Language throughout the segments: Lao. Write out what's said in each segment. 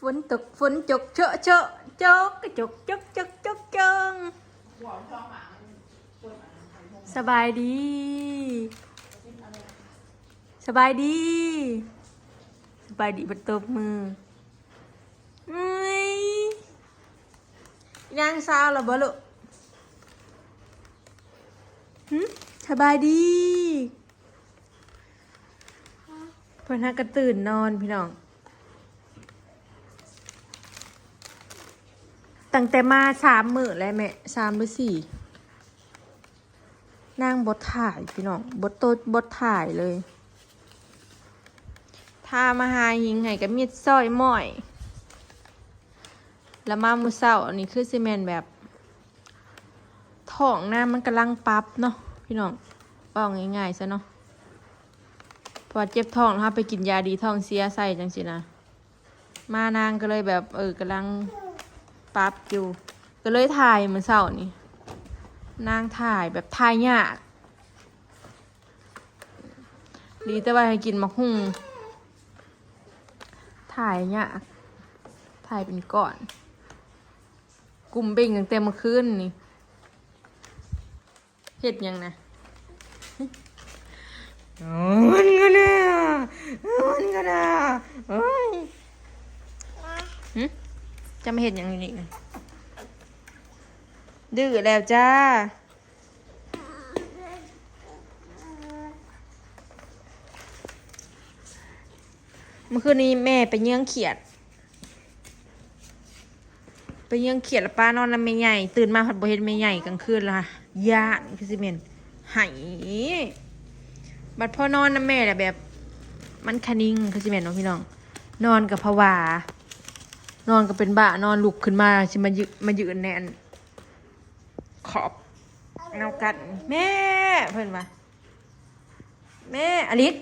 ຝົນຕົກ ຝົນຈົກເຊາະເຊາະ ຈົກກະຈົກ ຈົກ ຈົກ ຈົກ ຈົກ. ສະບາຍດີ ສະບາຍດີ ສະບາຍດີ ເພິ່ນຕົບມື. ເອີຍ ນາງຊາວລະບໍ່ລູກ? ຫຶ ສະບາຍດີ. ເພິ່ນຫາກະຕື່ນນອນພີ່ນ້ອງ ຕັ້ງແຕ່ມາສາມມື້ແລ້ວແມ່ ສາມຫຼືສີ່ ນາງບໍ່ຖ່າຍພີ່ນ້ອງ ບໍ່ໂຕ ບໍ່ຖ່າຍເລີຍ. ຖ້າມາຫາຫິງໃຫ້ກະມິດຊອຍມ້ອຍ ລະມາມື້ເຊົ້ານີ້ຄືຊິແມ່ນແບບ ທ້ອງນາງມັນກຳລັງປັບເນາະພີ່ນ້ອງ ເວົ້າງ່າຍໆຊະເນາະ ເພາະວ່າເຈັບທ້ອງ ເຮົາໄປກິນຢາດີທ້ອງເສຍໃສ່ຈັ່ງຊີ້ນະ ມານາງກໍເລີຍແບບ ເອີ ກຳລັງປັບຢູ່ ກໍເລີຍຖ່າຍມື້ເຊົ້ານີ້ ນາງຖ່າຍແບບຖ່າຍຍາກ ດີແຕ່ວ່າໃຫ້ກິນໝາກຫຸ່ງ ຖ່າຍຍາກ ຖ່າຍເປັນກ້ອນ ກຸ້ມເບັ້ງຕັ້ງແຕ່ມື້ຄືນນີ້. ເຮັດຫຍັງນະ? ມັນກໍນາ ມັນກໍນາ ໂອ້ຍ ຫຶ ຈະມາເຮັດຫຍັງຢູ່ນີ້ນະ? ດື້ແລ້ວຈ້າ. ເມື່ອຄືນນີ້ແມ່ໄປເຍືອງຂຽດ ໄປເຍືອງຂຽດ ລະປ້ານອນນຳແມ່ໃຫຍ່ ຕື່ນມາພັດບໍ່ເຫັນແມ່ໃຫຍ່ ກາງຄືນລະຢ້ານ ຄືຊິແມ່ນໄຫ້ ບັດພໍນອນນຳແມ່ລະແບບ ມັນຄະນິງ ຄືຊິແມ່ນເນາະພີ່ນ້ອງ ນອນກະພະວາ ນອນກະເປັນບ້າ ນອນລຸກຂຶ້ນມາ ຊິມາຍື ມາຢືນແໜ້ນ ຂອບແນວກັນ ແມ່ ເພິ່ນວ່າ ແມ່ ອາລິດ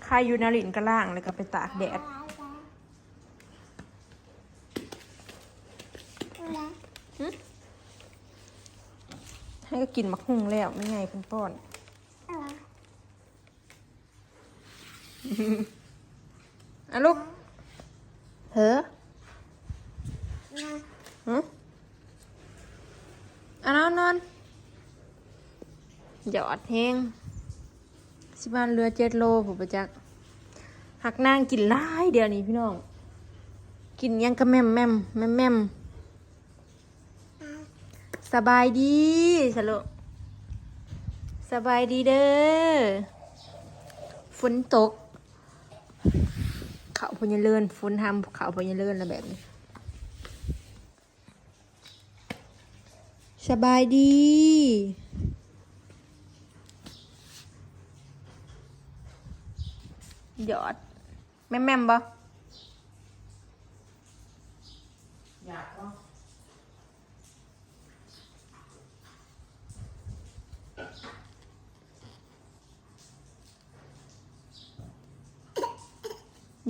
ໃຄຢູ່ນະ ຫຼິ້ນກະລ້າງ ແລ້ວກະໄປຕາກແດດ ຫຶ ໃຫ້ກະກິນໝາກຫຸ່ງແລ້ວ ແມ່ໃຫຍ່ເພິ່ນປ້ອນ. ອະລູກ ເຫີ ຫຶ ອະ ນອນ ນອນ ຢອດແຮງ ຊິມາເຫຼືອເຈັດໂລພຸ້ນປະຈັກ ຮັກນາງກິນຫຼາຍດຽວນີ້ພີ່ນ້ອງ ກິນຫຍັງກະແມ່ມໆ ແມ່ມໆ. ສະບາຍດີຊະລູກ ສະບາຍດີເດີ ຝົນຕົກ ເຂົ້າພະຍາເລີນ ຝົນຫ້ຳເຂົ້າພະຍາເລີນລະແບບນີ້ ສະບາຍດີ ຢອດ ແມ່ມໆບໍ່? ຢາກບໍ່?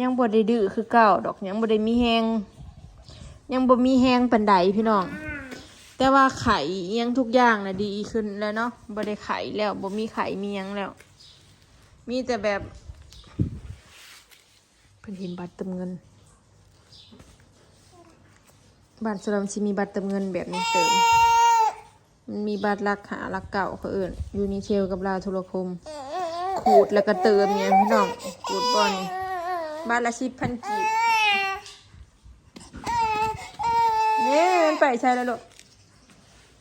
ຍັງບໍ່ໄດ້ດື້ຄືເກົ່າດອກ ຍັງບໍ່ໄດ້ມີແຮງ ຍັງບໍ່ມີແຮງປານໃດພີ່ນ້ອງ ແຕ່ວ່າໄຂ້ອີ່ຫຍັງທຸກຢ່າງນະດີຂຶ້ນແລ້ວເນາະ ບໍ່ໄດ້ໄຂ້ແລ້ວ ບໍ່ມີໄຂ້ມີຫຍັງແລ້ວ ມີແຕ່ແບບ ເພິ່ນເຫັນບັດເຕີມເງິນ ບ້ານສ່ວນຫຼາຍຊິມີບັດເຕີມເງິນແບບນີ້ເຕີມ ມັນມີບັດຫຼັກຫ້າ ຫຼັກເກົ້າ ເຂົາເອີ້ນ ຢູນີເທວກັບລາວໂທລະຄົມ ຂູດແລ້ວກະເຕີມນີ້ພີ່ນ້ອງ ຂູດບໍ່ນີ້ ບັດລະສິບພັນກີບ ເອີ ມັນໄປໃສລະລູກ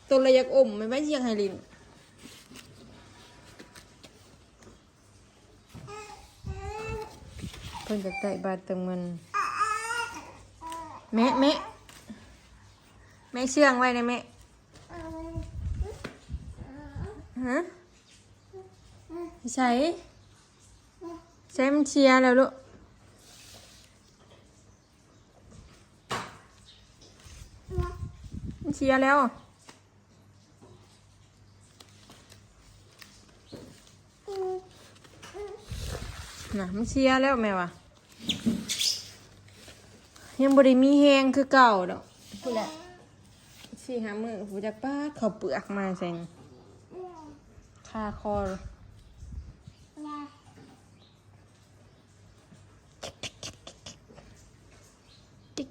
ໂຕລະຢາກອົມ ແມ່ນວ່າຢາກໃຫ້ຫຼິ້ນ. ເພິ່ນຢາກໄດ້ບາດເຕີມເງິນ ແມະ ແມະ ແມະເຊື່ອງໄວ້ນະແມະ ຮະ ໃສ ໃສ ມັນເຊຍແລ້ວລູກ ມັນເຊຍແລ້ວ. ນະ ມັນເຊຍແລ້ວແມ່ວ່າ ຍັງບໍ່ໄດ້ມີແຮງຄືເກົ່າດອກ ພຸ້ນແຫຼະ ສີ່ຫ້າມື້ ບໍ່ຈັກປາດເຂົ້າເປືອກມາໃສ່ ຄາຄໍ. ແຄ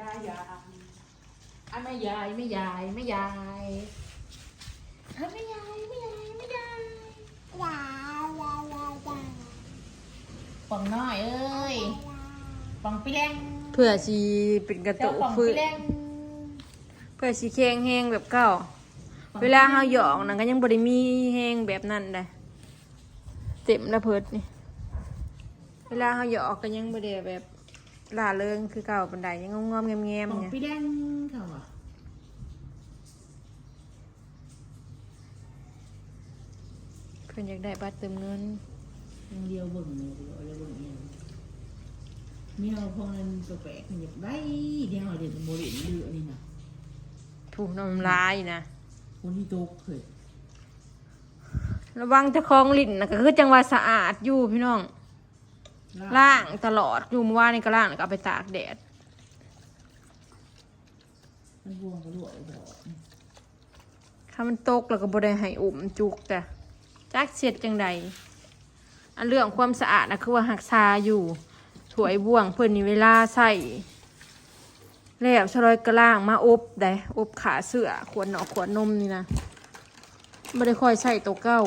ຍາຍ ອາ ແມ່ຍາຍ ແມ່ຍາຍ ແມ່ຍາຍ ອາ ແມ່ຍາຍ ແມ່ຍາຍ ແມ່ຍາຍ ປອງນ້ອຍເອີຍ ປອງປີແລງ ເພື່ອຊິເປັນກະໂຕ ເຈົ້າປອງ ເພື່ອ ປີແລງ ເພື່ອຊິແຂງແຮງແບບເກົ່າ. ເວລາເຮົາຢອກນັ້ນກໍຍັງບໍ່ໄດ້ມີແຮງແບບນັ້ນໃດ ເຕັມລະເພີດນີ້ ເວລາເຮົາຢອກກໍຍັງບໍ່ໄດ້ແບບລ່າເລີງຄືເກົ່າປານໃດ ຍັງງອມໆແງມໆ ຂອງ ຢູ່ ປີແດງເຂົາວ່າ ເພິ່ນຢາກໄດ້ບັດເຕີມເງິນ ຍັງລຽວເບິ່ງຢູ່ ລຽວເບິ່ງອີ່ຫຍັງ ແນວພວກນັ້ນແປກໆ ມັນຢາກໄດ້ ແນວເຮົາເດ ບໍ່ເຫັນເຫຼືອນີ້ນະ ຜູ້ນ້ຳລາຍນະ ຄົນທີ່ຕົກເຄີຍ ລະວັງເຈົ້າຂອງຫຼິ້ນນະ ກໍຄືຈັ່ງວ່າສະອາດຢູ່ພີ່ນ້ອງ ລ້າງ ລ້າງຕະຫຼອດຢູ່ ມື້ວານນີ້ກໍລ້າງ ແລ້ວກໍເອົາໄປຕາກແດດ ມັນບວມກໍລວກໄດ້ດອກ ຄັນມັນຕົກແລ້ວກໍບໍ່ໄດ້ໃຫ້ອຸ້ມຈຸກ ແຕ່ຈັກຊິເຮັດຈັ່ງໃດ ອັນເລື່ອງຄວາມສະອາດນະ ຄືວ່າຮັກສາຢູ່ ຖ້ວຍບ່ວງເພິ່ນນີ້ເວລາໃຊ້ ແລ້ວສະລອຍກະລ້າງມາອົບໄດ໋ ອົບຂ້າເຊື້ອ ຂວດນອກຂວດນົມນີ້ນະ ບໍ່ໄດ້ຄ່ອຍໃຊ້ໂຕເກົ່າ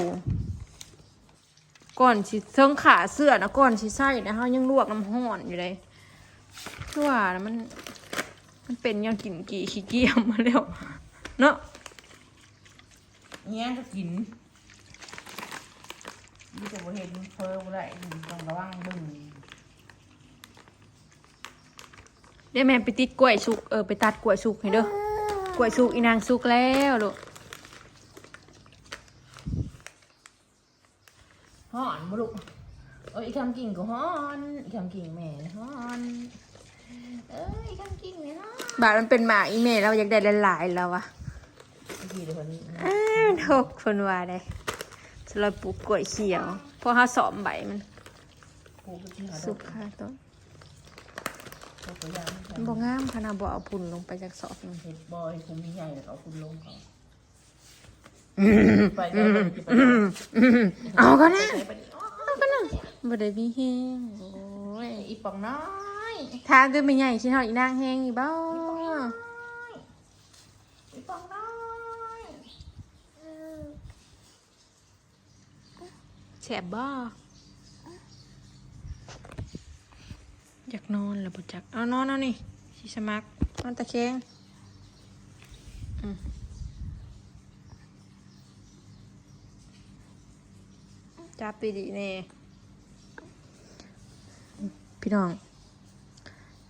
ກ່ອນຊິ ເທິງຂ້າເຊື້ອນະ ກ່ອນຊິໃຊ້ນະ ເຮົາຍັງລວກນ້ຳຮ້ອນຢູ່ເດ້ ຄືວ່ານະ ມັນ ມັນເປັນຫຍັງກິນກີ່ຂີ້ກຽມມາແລ້ວເນາະ ແຍງກໍກິນ ມີແຕ່ບໍ່ເຮັດ ເຟີບໍ່ໄດ້ ຕ້ອງລະວັງເບິ່ງ ດຽວແມ່ໄປຕິດກ້ວຍສຸກ ເອີ ໄປຕັດກ້ວຍສຸກໃຫ້ເດີ ກ້ວຍສຸກ ອີນາງສຸກແລ້ວລູກ ຮ້ອນບໍ່ລູກ ເອີ ອີຄຳກິ່ງກໍຮ້ອນ ອີຄຳກິ່ງແມ່ຮ້ອນ ເອີ ອີຄຳກິ່ງແມ່ຮ້ອນ ບາດມັນເປັນໝາກ ອີແມ່ລາວຢາກໄດ້ຫຼາຍໆ ລາວວ່າ ເອີ ມັນຫົກ ເພິ່ນວ່າໄດ໋ ສະລອຍປູກກ້ວຍຂຽວ ເພາະເຮົາສ້ອມໃບມັນ ປູກໄປຊິຫາ ສຸກຄາຕົ້ນ ມັນບໍ່ງາມ ຄັນເຮົາບໍ່ເອົາຝຸ່ນລົງໄປຈັກສອບໜຶ່ງ ເຮັດບໍ່ໃຫ້ພຸ້ນໃຫຍ່ ແລ້ວກໍເອົາຝຸ່ນລົງເອົາ ໄປແລ້ວ ເອົາກ່ອນນະ ເອົາກ່ອນນະ ບໍ່ໄດ້ມີແຮງ ໂອ້ຍ ອີປອງນ້ອຍ ຖາມດູແມ່ໃຫຍ່ຊິຮອດອີນາງແຮງຢູ່ບໍ່ ອີປອງນ້ອຍ ແຊບບໍ່? ຢາກນອນແລ້ວບໍ່ຈັກ ເອົານອນເອົານີ້ ຊິສະໝັກ ນອນຕະແຄງ ອືມ ຈັບດີໆແດ່ ພີ່ນ້ອງ.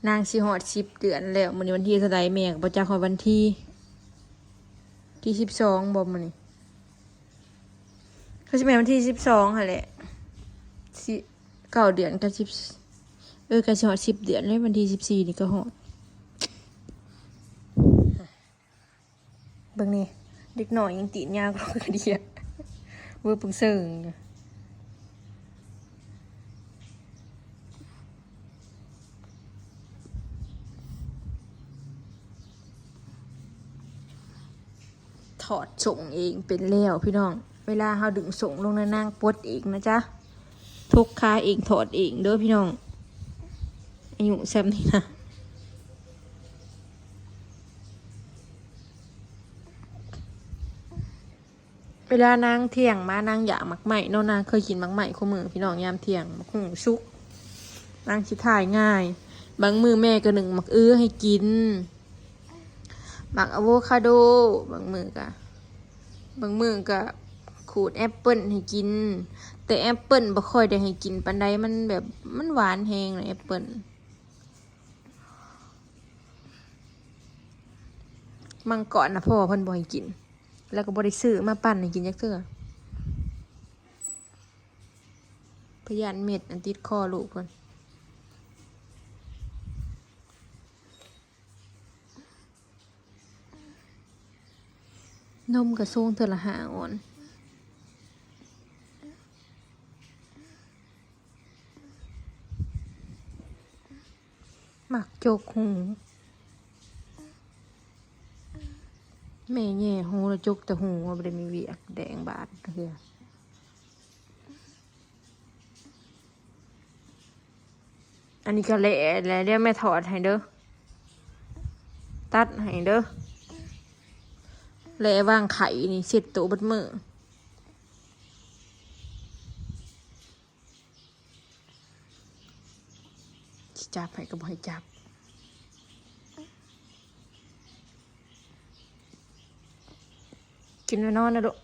ນາງຊິຮອດສິບເດືອນແລ້ວ ມື້ນີ້ວັນທີເທົ່າໃດ ແມ່ກໍບໍ່ຈັກຮອດວັນທີ ທີສິບສອງບໍ່ມື້ນີ້ ຄືຊິແມ່ນວັນທີສິບສອງຫັ້ນແຫຼະ ສິ ເກົ້າເດືອນກັບສິບ ເອີ ໃກ້ຊິຮອດສິບເດືອນແລ້ວ ວັນທີສິບສີ່ນີ້ກໍຮອດ. ເບິ່ງນີ້ ເດັກນ້ອຍຍັງຕີນຍາວກວ່າກະເດຍ ເວີປຶງເຊິ່ງຢູ່ ຖອດສົ້ງເອງເປັນແລ້ວພີ່ນ້ອງ ເວລາເຮົາດຶງສົ້ງລົງນະ ນາງປົດເອງນະຈ໊ະ ທົກຂາເອງ ຖອດເອງເດີພີ່ນ້ອງ ອາຍຸຊ່ຳນີ້ນະ. ເວລານາງທ່ຽງມາ ນາງຢາກໝາກໄມ້ເນາະ ນາງເຄີຍກິນໝາກໄມ້ຄູ່ມື້ພີ່ນ້ອງ ຍາມທ່ຽງ ໝາກຫຸ່ງສຸກ ນາງຊິຖ່າຍງ່າຍ ບາງມື້ແມ່ກໍໜຶ້ງໝາກອຶໃຫ້ກິນ ໝາກອາໂວຄາໂດ ບາງມື້ກະ ບາງມື້ກະຂູດແອັບເປິ້ນໃຫ້ກິນ ແຕ່ແອັບເປິ້ນບໍ່ຄ່ອຍໄດ້ໃຫ້ກິນປານໃດ ມັນແບບ ມັນຫວານແຮງນະແອັບເປິ້ນ. ມັງກອນນະພໍ່ເພິ່ນບໍ່ໃຫ້ກິນ ແລ້ວກໍບໍ່ໄດ້ຊື້ມາປັ່ນໃຫ້ກິນຈັກເທື່ອ ເພິ່ນຢ້ານເມັດອັນຕິດຄໍລູກເພິ່ນ. ນົມກະຊົງເທື່ອລະຫ້າອອນ. ມັກຈົກຫູ ແມ່ແຍ່ຫູລະຈົກແຕ່ຫູ ບໍ່ໄດ້ມີວຽກແດງບາດເທື່ອ. ອັນນີ້ກໍແຫຼະແຫຼະ ດຽວແມ່ຖອດໃຫ້ເດີ ຕັດໃຫ້ເດີ. ແຫຼະວາງໄຂ່ນີ້ ເຊັດໂຕເບິດມື້. ຊິຈັບໃຫ້ກໍບໍ່ໃຫ້ຈັບ. ກິນແລ້ວນອນນະລູກ.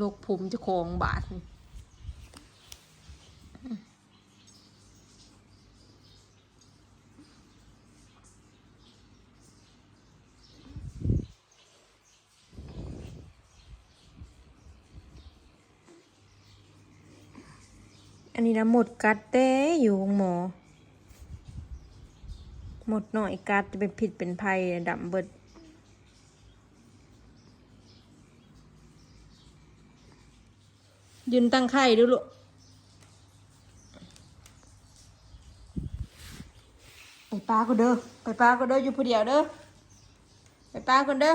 ລົກຜົມເຈົ້າຂອງບາດນີ້. ອັນນີ້ນະ ມົດກັດແຕ່ຢູ່ໂຮງໝໍ. ມົດນ້ອຍກັດ ຈະເປັນພິດເປັນໄພ ດຳເບິດ. ຢືນຕັ້ງໄຂ່ດູລູກ. ໄປປາກ່ອນເດີ ໄປປາກ່ອນເດີ ຢູ່ຜູ້ດຽວເດີ. ໄປປາກ່ອນເດີ.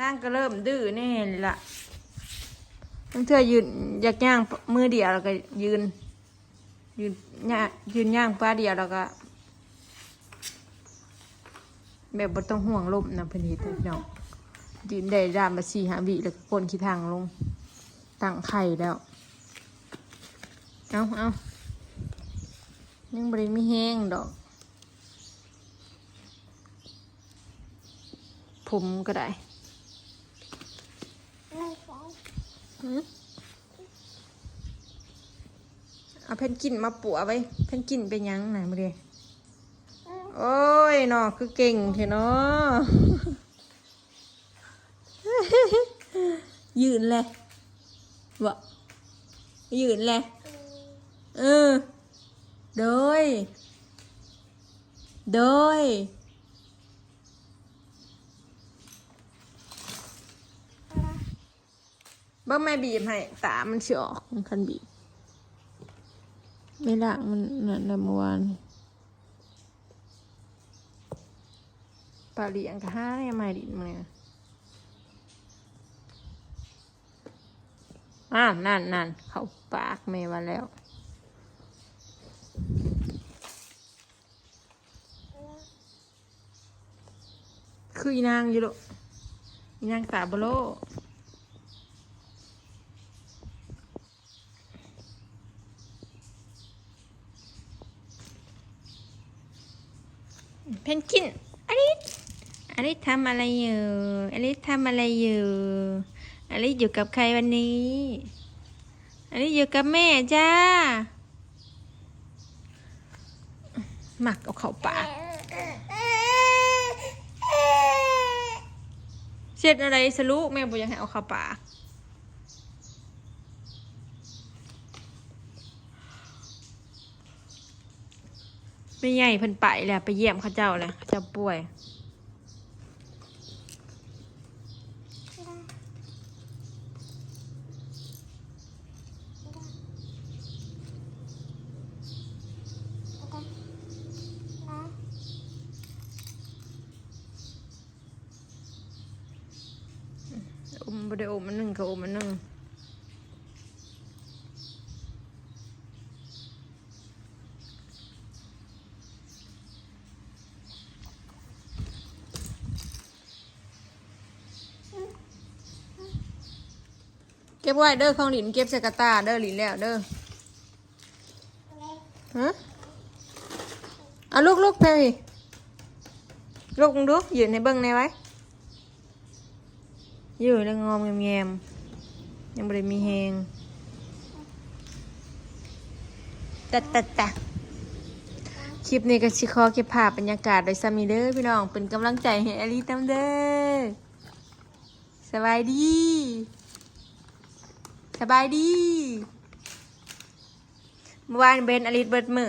ນາງກໍເລີ່ມດື້ແດ່ແລ້ວລະ. ບາງເທື່ອຢືນ ຢາກຍ່າງມືດຽວແລ້ວກໍຢືນ ຢືນຍ່າງ ຢືນຍ່າງປາດຽວແລ້ວກໍ ແບບບໍ່ຕ້ອງຫ່ວງລົ້ມນະ ເພິ່ນເຮັດໃຫ້ພີ່ນ້ອງ. ຢືນໄດ້ດາມລະສີ່ຫ້າວິ ແລ້ວກໍໂກນຂີ້ຖັງລົງ ຕັ້ງໄຂ່ແລ້ວ. ເອົາ ເອົາ ຍັງບໍ່ໄດ້ມີແຮງດອກ. ຜົມກໍໄດ້. ຫືມ? ເອົາແພນກິນມາປົວໄວ້. ແພນກິນເປັນຫຍັງນະມື້ນີ້? ໂອ້ຍເນາະ ຄືເກັ່ງແທ້ເນາະ. ຢືນແຫຼະ ເບາະ ຢືນແຫຼະ. ເອີ ໂດຍ ໂດຍ. ເບິ່ງແມ່ບີບໃຫ້ ຕາມັນຊິອອກ ຄັນບີບ ແມ່ລ້າງມັນນັ້ນນະ ເມື່ອວານນີ້. ປາລ້ຽງກໍຫາແນວມາຫຼິ້ນມື້ນີ້. ອ້າວ ນັ້ນໆ ເຂົ້າປາກແມ່ວ່າແລ້ວ. ຄືອີນາງຢູ່ລູກ ອີນາງຕາບໍ່ໂລ. ເພນກິນ ອາລິດ ອາລິດທຳອະໄລຢູ່? ອາລິດທຳອະໄລຢູ່? ອາລິດຢູ່ກັບໃຄວັນນີ້? ອາລິດຢູ່ກັບແມ່ຈ້າ. ມັກເອົາເຂົ້າປາກ. ເຮັດແນວໃດຊະລູກ ແມ່ບໍ່ຢາກໃຫ້ເອົາເຂົ້າປາກ. ແມ່ໃຫຍ່ເພິ່ນໄປແລ້ວ ໄປຢ້ຽມເຂົາເຈົ້າແລ້ວ ເຂົາເຈົ້າປ່ວຍ. ອົມ ບໍ່ໄດ້ອົມອັນໜຶ່ງກໍອົມອັນໜຶ່ງ. ເກັບໄວ້ເດີ ຂອງຫຼິ້ນເກັບໃສ່ກະຕ່າເດີ ຫຼິ້ນແລ້ວເດີ. ຮະ? ເອົາລຸກໆ ແພງອີກ. ລຸກເບິ່ງດູ ຢືນໃຫ້ເບິ່ງແດ່ໄວ. ຢູ່ແລ້ວງອມແງມໆ ຍັງບໍ່ໄດ້ມີແຮງ. ຕະຕະຕະ ຄລິບນີ້ກໍຊິຂໍເກັບພາບບັນຍາກາດໄວ້ສ່ຳນີ້ເດີພີ່ນ້ອງ ເປັນກຳລັງໃຈໃຫ້ອາລິດນຳເດີ. ສະບາຍດີ ສະບາຍດີ. ມື້ວານເຫັນອາລິດເບິດມື້.